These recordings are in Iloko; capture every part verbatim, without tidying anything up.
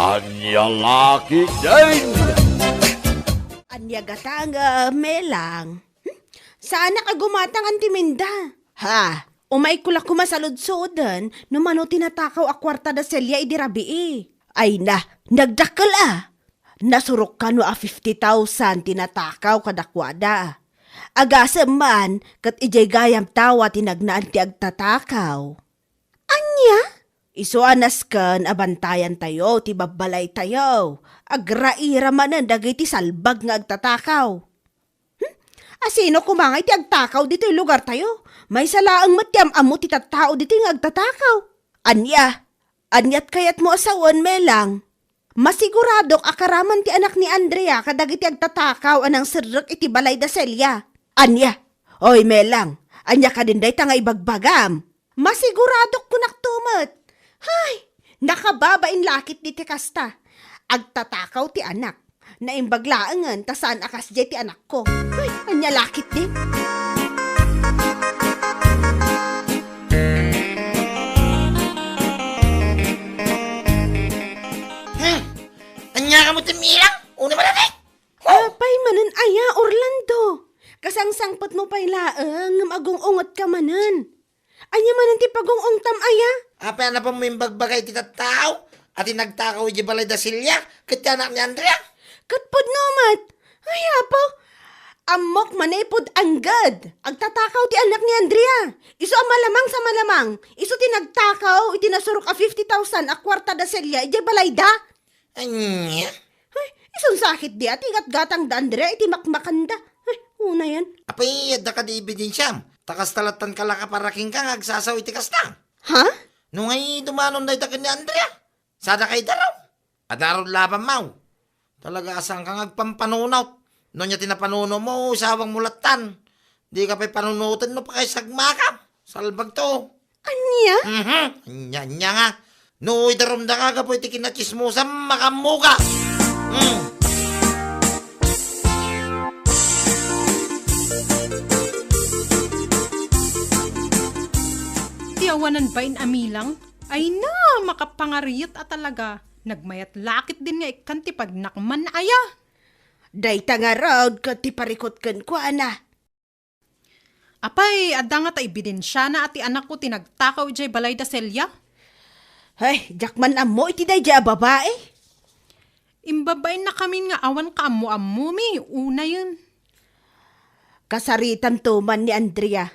Ania la ketdin? Ania gata nga, Melang? Hmm? Saanak a gumatang, Anti Minda. Ha? Umayko la koma saludsuden no mano ti natakaw a kuarta da Celia idi rabii. Ay na, nagdakkel a. Nasurok kano a fifty thousand ti natakaw kadakuada. Agasem man, ket idiay gayam tawa ti nagnaan ti agtatakaw. Ania? Isu a nasken a bantayantayo ti babbalaytayo. Agraira manen dagiti salbag nga agtatakaw. Hmm? Asino koma nga iti agtakaw ditoy lugartayo? Maysa laeng met ti am-ammo ti tattao ditoy nga agtatakaw. Ania? Aniat kayatmo a sawen, Melang? Masiguradok a karaman ti anak ni Andrea kadagiti agtatakaw a nangserrek iti balay da Celia. Ania? Oy, Melang, ania kadin dayta nga ibagbagam? Masiguradok kunak to met. Hay, nakababain lakit diti kasta. Agtatakaw ti anak. Naimbag laengen ta saan a kasdiay ti anakko. Ay, ania lakit di? Hmm. Ania ka mo ti Milang? Uni man, ate? Oh. Apay manen aya, Orlando? Kasangsangpet mo pay laeng, ngem agung-unget ka manen. Ania manen ti pagung-ungtam aya? Apay a napanmo imbagbaga iti tattao a ti nagtakaw idiay balay da Celia ket ti anak ni Andrea? Ket pudno met. Ay, apo. Ammok manipud angged. Agtatakaw ti anak ni Andrea. Isu a malamang sa malamang. Isu ti nagtakaw iti nasurok a fifty thousand a kuarta da Celia idiay balayda. Ania? Ay, isun sakit di a ti gatgatang da Andrea iti makmakanda. Ay, unayen. Apay, adda kadi ebidensiam? Ta kasta lattan kalaka para kenka nga agsasao iti kasta. Ha? No ngay dumanon dayta ken ni Andrea, sada kay darum. Adaron laban maw. Talaga a saanka nga agpampanunot. No nia ti napanuno mo, isawang mo lattan. Di ka pay panunoten no pakaisagmaka. Salbag to. Ania? Mhm. Ania, ania nga. No idarumda nga gapu iti kinachismosan, makammuka. Mm. Ti awanan bain a Milang, ay na, makapangariet a talaga. Nagmayat lakit din nga ikkan ti pagnakman aya. Dayta ngarud ket ti parikut kenkuana. Apay, adda ngata ebidensiana a ti anakko ti nagtakaw idiay balay da Celia? Ay, diak man ammo iti daydiay a babai. Imbabain nakamin nga awan kaammo-ammomi, unayen. Kasaritanto man ni Andrea.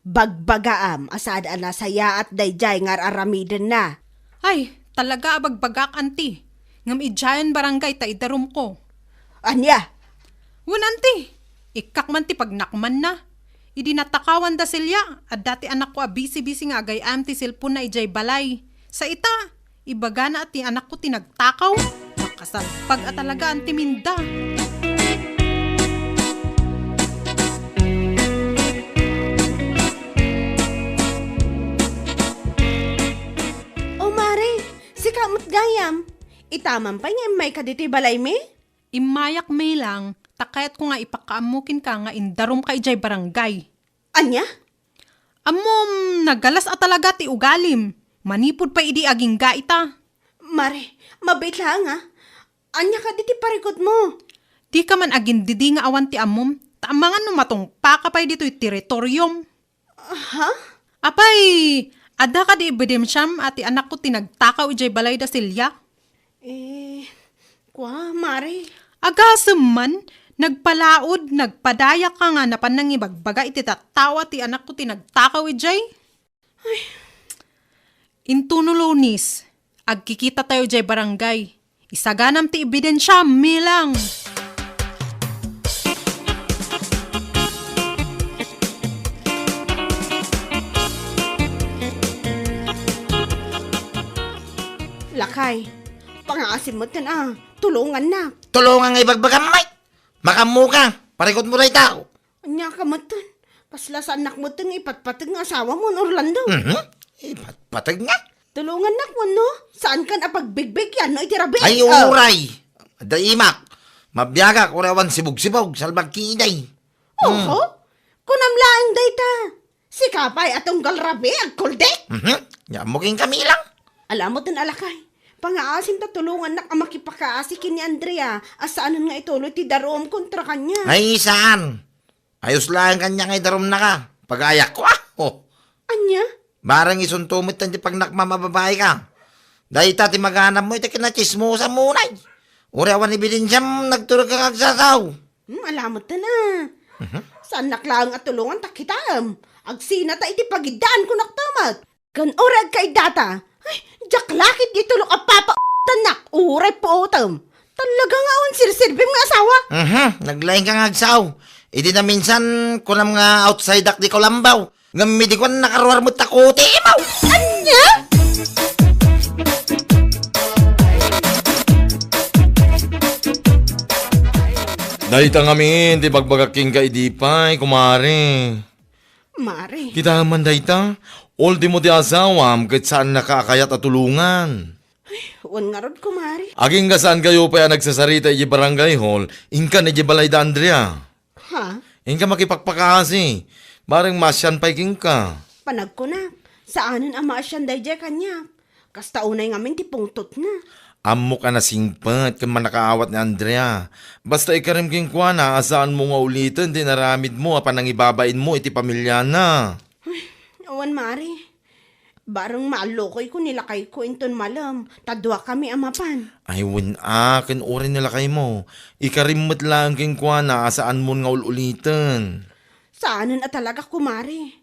Bagbagaam a saan a nasayaat daydiay nga ar-aramidenna. Ay, talaga a bagbagak, anti. Ngem idiayen barangay ta idarumko. Ania? Wen, anti. Ikkak man ti pagnakmanna. Idi natakawan da Celia, adda ti anakko a bisi-bisi nga agay-ayam ti cellphone-na idiay balay. Sa ita, ibagana a ti anakko ti nagtakaw. Makasalpag a talaga, anti Minda. O, mare, sika met gayam. Itaman pay nga immayka ditoy balaymi? Immayak, Melang, ta kayatko nga ipakaammo kenka nga indarumka idiay barangay. Ania? Ammom, nagalas a talaga ti ugalim. Manipud pay idi agingga ita. Mare, mabiit laeng a. Ania kadi ti parikutmo? Dika man agindidi nga awan ti ammom, ta amangan no matungpaka pay ditoy teritoriom. Ha? Apay, adda kadi ebidensiam a ti anakko ti nagtakaw idiay balay da Celia? Eh, kua, mare. Agasem man, nagpalaod, nagpadayaka nga napan nangibagbaga iti tattao a ti anakko ti nagtakaw idiay? Ay. Intono Lunes, agkikitatayo idiay barangay. Isaganam ti ebidensiam, Melang. Lakay, pangaasim met ken a, tulongannak. Tulongan nga ibagbagam, Mike. Makammo ka, parikutmo dayta. Ania ka metten? Kasla saannak metten nga ipatpateg nga asawam, Orlando? Mhm. Ipatpateg nga? Tulongannak wenno? Saankan a pagbigbigyan no iti rabii? Ay, ah, uray! Adda imak. Mabiagak, uray awan sibog-sibog, salbag kiday. Oho? Hmm. Kunam laeng dayta. Sika pay a tunggal rabii, agkuldek? Mhm. Nia ammo ken kami lang. Ala metten a lakay. Pangaasim ta tulongannak a makipakaasi ken ni Andrea a saanen nga ituloy ti darum kontra kaniak. Ay, saan? Ayos laeng kaniak nga idarumnaka. Pagayakko, ah! Oh. Ania? Bareng isunto met ti pagnakmam a babaika. Dayta ti maganammo iti kinatsismosamon, ay. Uray awan ebidensiam, nagturogka nga agsasaw. Hmm, ala metten a. Mhm. Saannak laeng a tulongan ta kitaem. Agsinata iti pagiddaanko, nakto met. Ken uray agkaiddata, ay, diak la ketdi tulok a papatannak, uray puotem. Talaga nga awan serserbim nga asawa. Mhm, naglaingka nga agsaw. Idi naminsan, kunam nga outsideak di Kulambaw. Ngem idi kuan, nakaruar met ta kuti, imaw. Ania? Dayta ngamin ti bagbagak kenka idi pay, kumare. Mare. Kitaem man dayta, ultimo ti asawam ket saannaka a kayat a tulongan. Ay, wen ngarud, kumare. Agingga saankayo pay a nagsasarita idiay barangay hall, inkan idiay balay da Andrea. Ha? Inka makipakpakaasi. Bareng maasian pay kenka. Panagkunak, saanen a maasian daydiay kaniak. Kasta unay ngamin ti pungtotna. Ammok a nasingpet ken mannakaawat ni Andrea. Basta ikarim kenkuana a saanmo nga uliten ti inaramidmo a panangibabainmo iti pamilyana. Awan, mare. Bareng maallukoyko ni lakayko inton malem, ta duakami a mapan. Ay, wen a, ken uray ni lakaymo. Ikarim met laeng kenkuana a saanmon nga ul-uliten. Saanen a talaga, kumare.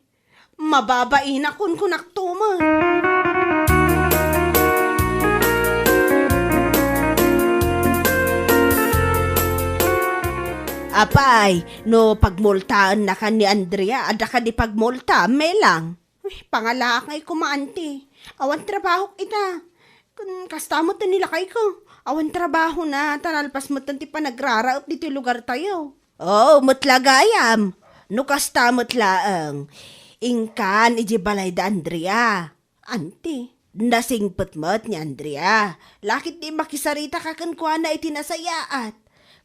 Mababainak, kunkunakto met. Apay, no pagmultaennaka ni Andrea, adda kadi pagmulta, Melang? Uy, pangalaak ngay koma, anti. Awan trabahok ita. Kun kasta met ni lakayko, awan trabahona, ta nalpas met ti panagraraep ditoy lugartayo. Oo, met la gayam. No kasta met laeng, inkan idiay balay da Andrea. Anti, nasingpet met ni Andrea. Lakit di makisarita ka kenkuana iti nasayaat.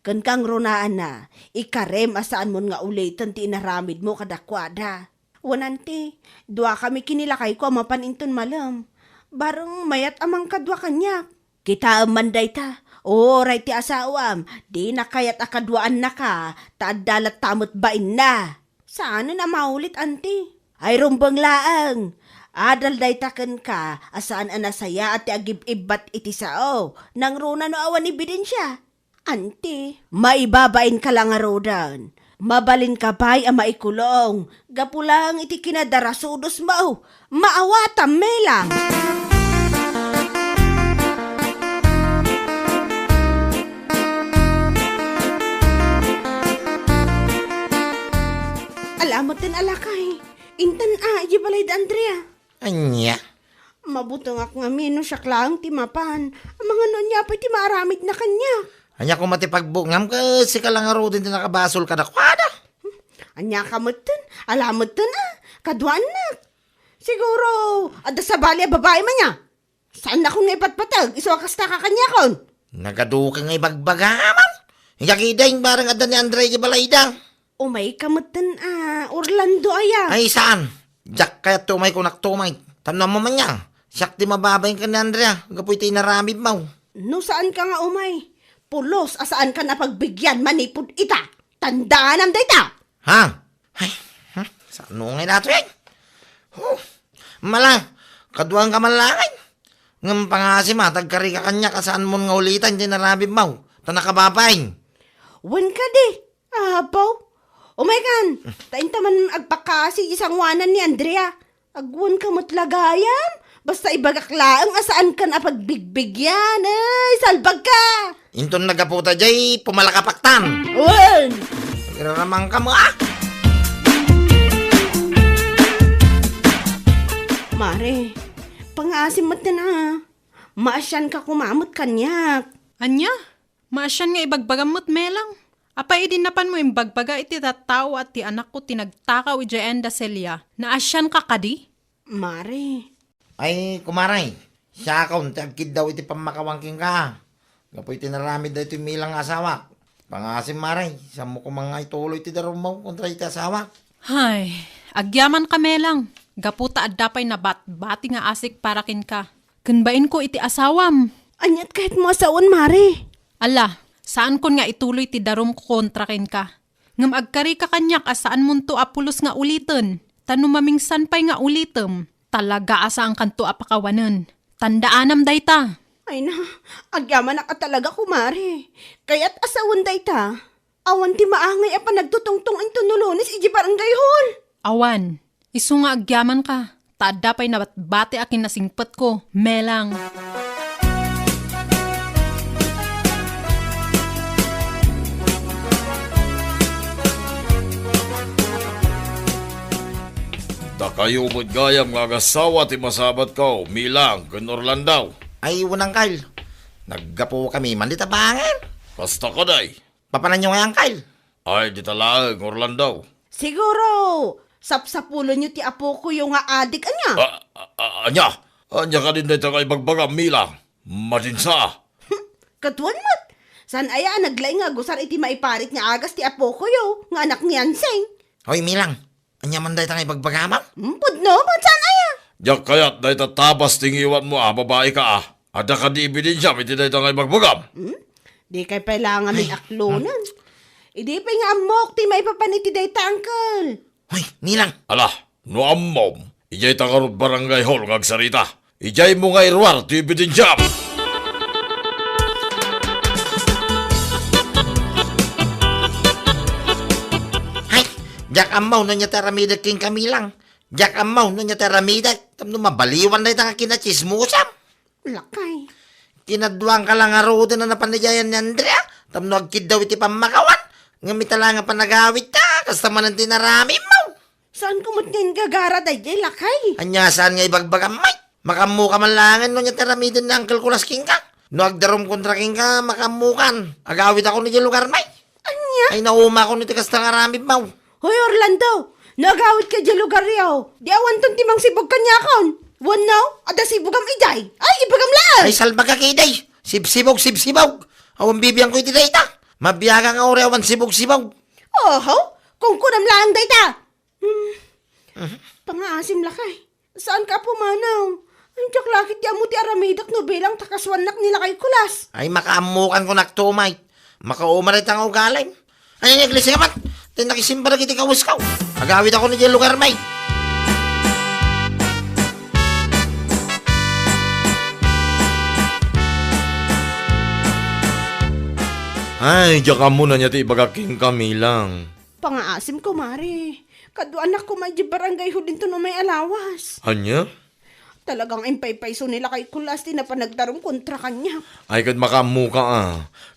Ken kangrunaanna, ikarem a saanmon nga uliten ti inaramidmo kadakuada. Wen, anti, duakami ken ni lakayko a mapan inton malem. Bareng mayat a mangkadua kaniak. Kitaem man dayta, uray ti asawam, dina kayat a kaduaannaka, ta adda latta met bainna. Saanen a maulit, anti. Ay, rumbeng laeng. Adal dayta kenka a saan a nasayaat ti agib-ibbat iti sao, nangruna no awan ebidensia. Anti, maibabainka la ngaruden. Mabalinka pay a maikulong gapu laeng iti kinadarasudosmo. Maawatam, Melang! Ala metten a lakay. Intan a, idiay balay da Andrea. Ania? Mabutengak ngamin no siak laeng ti mapan. Amangan no ania pay ti maaramidna kaniak. Ania koma ti pagbungam ket sika la ngaruden ti nakabasol kadakuada? Ania ka metten? Ala metten a, kaduaannak. Siguro, adda sabali a babai man nia. Saannakon nga ipatpateg, isu a kasta ka kaniakon. Nagaduka nga ibagbagaman. Inka kideng bareng adda ni Andre iti balayda. Umayka metten a, Orlando aya. Ay, saan? Diak kayat ti umay, kunak ti umay. Tapno ammo man nia, siak ti mababain ken ni Andrea gapu iti inaramidmo. No saanka nga umay, pulos a saankan a pagbigyan manipud ita. Tandaanam dayta. Ha? Ay, hmm, saan ngay datoy? Oh, mala, kaduaanka man laeng. Ngem pangaasim a, ta agkarika kaniak a saanmon nga ulitan ti inaramidmo, ta nakababain. Wen kadi, Apo, umaykan, ta inta man agpakaasi iti sangoanan ni Andrea. Agwanka met la gayam, basta ibagak laeng a saankan a pagbigbigyan. Ay, salbagka! Inton naggaputa jay, pumalakapaktan. Wen! Iraramangka mo, ah! Mare, pangaasim met a. Maasianka koma met kaniak. Ania? Maasian nga ibagbagam met, Melang. Apay idi napanmo imbagbaga iti tattao a ti anakko ti nagtakaw idiay Enda Celia? Naasianka kadi? Mare. Ay, kumare, siakon ti agkiddaw iti pammakawang kenka. Gapu iti naramid daytoy Melang nga asawak. Pangaasim, mare, saanmo koma nga ituloy ti darummo kontra iti asawak. Hay, agyamanka, Melang. Gapu ta adda pay nabatbati nga asik para kenka. Ken bainko iti asawam. Aniat kayatmo a sawen, Mare? Ala, saankon nga ituloy ti darumko kontra kenka. Ngem agkarika kaniak a saanmonto a pulos nga uliten, ta no mamingsan pay nga ulitem, talaga a saankanto a pakawanen. Tandaanam dayta. Ay na, agyamanak a talaga, kumare. Kayat a sawen dayta. Awan ti maangay a panagtutungtong inton no Lunes idiay barangay hall. Awan. Isu nga agyamanka, ta adda pay nabatbati a kinasingpetko, Melang. Dakayo met gayam nga agasawa ti masabatko, Melang ken Orlando. Ay, wen, Angkel. Naggapu kami man dita bangen. Kasta kadi? Papananyo ngay, Angkel? Ay, dita laeng, Orlando. Siguro, sapsapulenyo ti apokoyo nga adik, ania? A, a, a, ania? Ania kadin dayta nga ibagbagam, Melang? Madinsa. Kaduan met. Saan aya a naglaing nga agusar iti maiparit nga agas ti apokoyo nga anak ni Ansing? Hoy, Melang, ania man dayta nga ibagbagam? Hmm, pudno, saan aya? Diak kayat dayta tabas ti ngiwatmo a babaika a. Adda kadi ebidensiam iti dayta nga ibagbagam? Hmm? Dikay pay la ngamin aklonen. Idi pay nga ammok ti maipapan iti dayta, Angkel. Hoy, Melang! Ala, no ammom, idiay ta ngarud barangay hall nga agsarita. Idiay mo nga iruar ti ebidensiam! Hay, diak ammo no ania ti aramidek kenka, Melang. Diak ammo no ania ti aramidek. Tapno mabaliwan dayta nga kinatsismosam. Lakay. Kinaduanka la ngaruden a napan idiayan ni Andrea, tapno agkiddaw iti pammakawan. Ngem ita la nga panagawidta, kasta manen ti naramidmo. Saanko met nga inggagara daydiay, lakay? Ania saan nga ibagbagam, Mike? Makaammoka man laengen no ania ti aramiden ni Uncle Kulas kenka. No agdarum kontra kenka, makaammokan. Agawidakon idiay lugar, Mike. Ania? Ay, naumakon iti kasta nga aramidmo. Hoy, Orlando, no agawidka idiay lugaryo, di awanton ti mangsibog kaniakon. Wenno, adda sibogam idiay. Ay, ibagam laeng! Ay, salbagak idiay. Sibsibog, sibsibog. Awan bibiangko iti dayta. Mabiagak nga uray awan sibog-sibog. Oho, kunkunam laeng dayta. Hmm. Pangaasim, lakay. Saanka a pumanaw? Diak la ket ammo ti aramidek no bilang ta kasuannak ni lakay Kulas. Ay, makaammokan ko nakto, Mike. Makauma dayta nga ugalim. Ay, iglesia ka man. Ti nakisimba dagiti kawesko. Agawidakon idiay lugar, Mike. Ay, diak ammo no ania ti ibagak kenka, Melang. Pangaasim, kumare. Kaduanak koma idiay barangay hall inton umay a lawas. Ania? Talagang impaypayso ni lakay Kulas ti napan agdarum kontra kaniak. Ay, ket makaammoka a.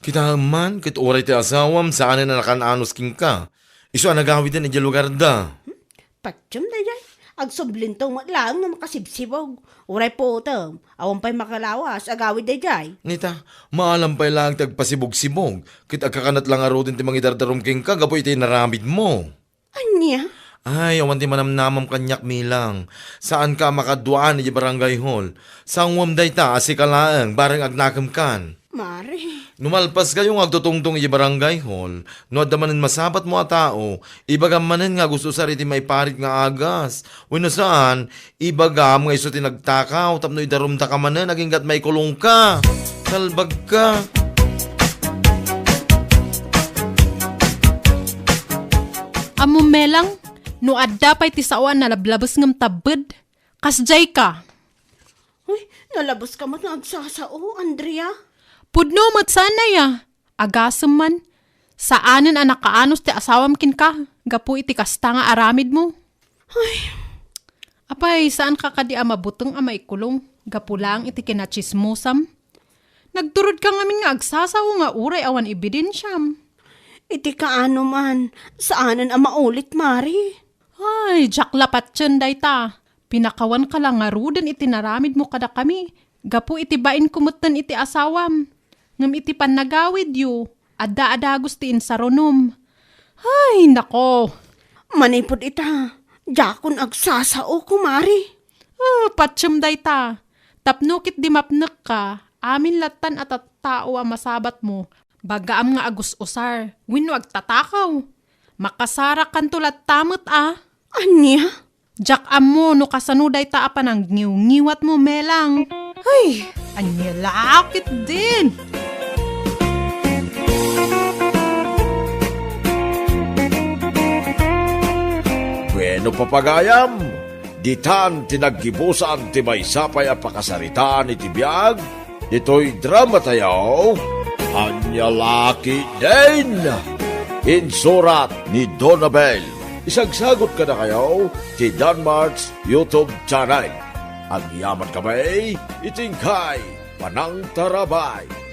Kitaem man, ket uray ti asawam, saanen a nakan-anos kenka. Isu a nagawiden idiay lugarda. Hmm? Patiem daydiay. Agsublinto met laeng no makasibsibog. Uray putem, awan pay makalawas, agawid daydiay. Nita, maalam pay laeng ti agpasibog-sibog, ket agkakanat la ngaruden ti mangidardarum kenka gapu iti inaramidmo. Ania? Ay, awan ti manamnamam kaniak, Melang. Saanka a makaduaan idiay barangay hall. Sanguam dayta a sika laeng, bareng agnakemkan. Mare. No malpaskayo nga agtutungtong idiay barangay hall, no adda manen masabatmo a tao, ibagam manen nga agus-usar iti maiparit nga agas. Wenno saan, ibagam nga isu ti nagtakaw tapno idarumtaka manen agingga't maikulongka. Salbagka. Ammom, Melang, no adda pay ti sao a nalablabes ngem tabbed, kasdiay ka. Uy, nalabeska met nga agsasao, Andrea. Pudno met saan aya. Agasem man, saanen a nakaanos ti asawam kenka gapu iti kasta nga aramidmo. Ay. Apay, saanka kadi a mabuteng a maikulong gapu laeng iti kinatsismosam? Nagturodka ngamin nga agsasao nga uray awan ebidensiam. Iti kaano man, saanen a maulit, Mare. Ay, diak la patien dayta. Pinakawanka la ngaruden iti naramidmo kadakami, gapu iti bainko metten iti asawam. Ngem iti pannagawidyo, adda a dagus ti insarunom. Ay, nako! Manipud ita, diakon agsasao, kumare. Ah, patiem dayta. Tapno ket di mapnekka, amin lattan a tattao a masabatmo, bagaam nga agus-usar, wenno agtatakaw. Makasarakanto latta met a. Ania? Diak ammo no kasano dayta a panangngiwngiwatmo, Melang. Ay, ania la ketdin? Bueno, papagayam, ditan ti naggibusan ti maysa pay a pakasaritaan iti biag ditoy dramatayo. Ania la ketdin? Insurat ni Donabel. Isagsagot kadakayo ti Danmart's YouTube channel. Agyamankami iti inkay panangtarabay.